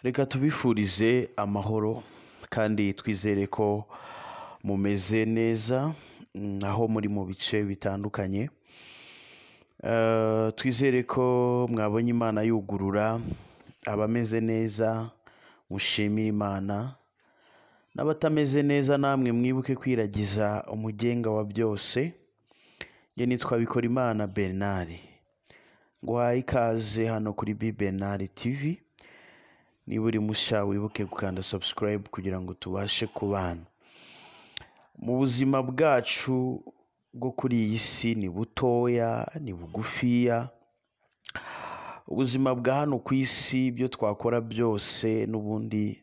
Reka tubifurize amahoro kandi twizere ko mumeze neza aho muri mu bice bitandukanye. Twizere ko mwabonye Imana yugurura, abameze neza mushimire Imana, n'abatameze neza namwe mwibuke kwiragiza umugenga wa byose. Njye nitwa Bikorimana Bernard, nguhaye ikaze hano kuri B Bernard TV. Niba uri mushya wibuke gukanda subscribe kugira ngo tubashe kubana. Mu buzima bwacu bwo kuri iyi si ni butoya, ni bugufiya. Ubuzima bwa hano ku isi, ibyo twakora byose n'ubundi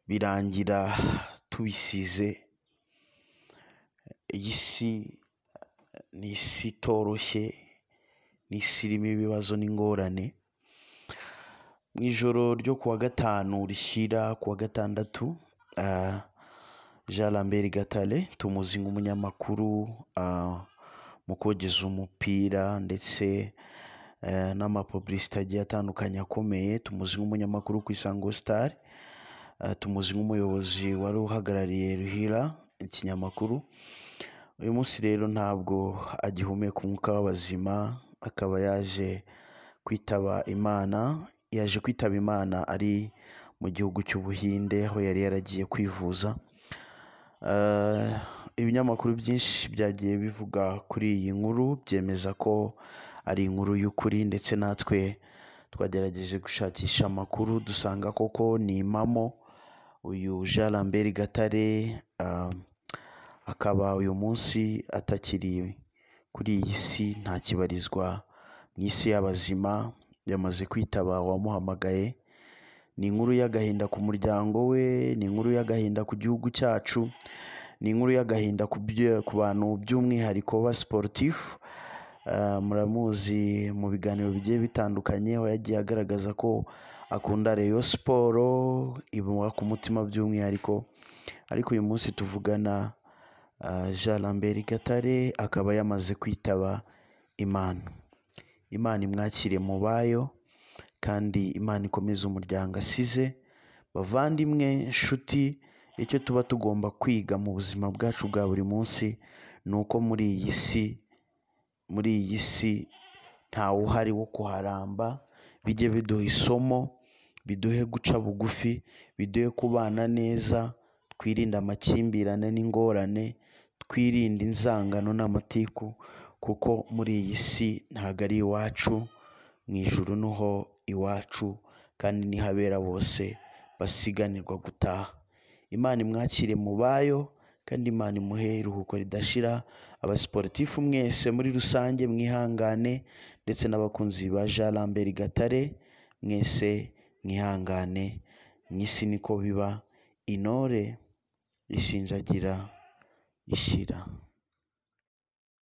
birangira tubisize. Iyi si ni isi itoroshye, ni isi irimo ibibazo n'ingorane. Mu ijoro ryo kuwa gatanu rishyira kuwa gatandatu, Jean Lambert Gatare tumuzi nk'umunyamakuru mu kogeza umupira ndetse n'amapublicité agiye atandukanye akomeye, tumuzi nk'umunyamakuru ku Isango Star, tumuzi nk'umuyobozi wari uhagarariye Ruhira ikinyamakuru. Uyu munsi rero ntabwo agihumeka umwuka w'abazima, akaba yaje kwitaba Imana. Yaje kwitaba Imana ari mu gihugu cy'Ubuhinde aho yari yaragiye kwivuza. Ibinyamakuru byinshi byagiye bivuga kuri iyi nkuru, byemeza ko ari inkuru y'ukuri, ndetse natwe twagerageje gushakisha amakuru dusanga koko ni impamo. Uyu Jean Lambert Gatare akaba uyu munsi atakiri kuri iyi si, ntakibarizwa mu isi y'abazima, yamaze kwitaba uwamuhamagaye. Ni inkuru y'agahinda ku muryango we, ni inkuru y'agahinda ku gihugu cyacu, ni inkuru y'agahinda ku bantu by'umwihariko ba sportif. Muramuzi mu biganiro bigiye bitandukanye aho yagiye agaragaza ko akunda Rayon Sport, imuba ku mutima by'umwihariko. Ariko uyu munsi tuvugana, Jean Lambert Gatare akaba yamaze kwitaba Imana. Imana imwakire mu bayo kandi Imana ikomeze umuryango asize. Bavandimwe, nshuti, icyo tuba tugomba kwiga mu buzima bwacu bwa buri munsi ni uko muri iyi si ntawe uhari wo kuharamba. Bijye biduha isomo, biduhe guca bugufi, biduhe kubana neza, twirinde amakimbirane n'ingorane, twirinde inzangano n'amatiku, kuko muri iyi si ntabwo ari iwacu, mu ijuru niho iwacu, kandi niho abera bose basiganirwa gutaha. Imana imwakire mu bayo kandi Imana imuhe iruhuko ridashira. Abasiporutifu mwese muri rusange mwihangane, ndetse n'abakunzi ba Jean Lambert Gatare mwese mwihangane. Mu isi niko biba, intore ishinjagira ishira.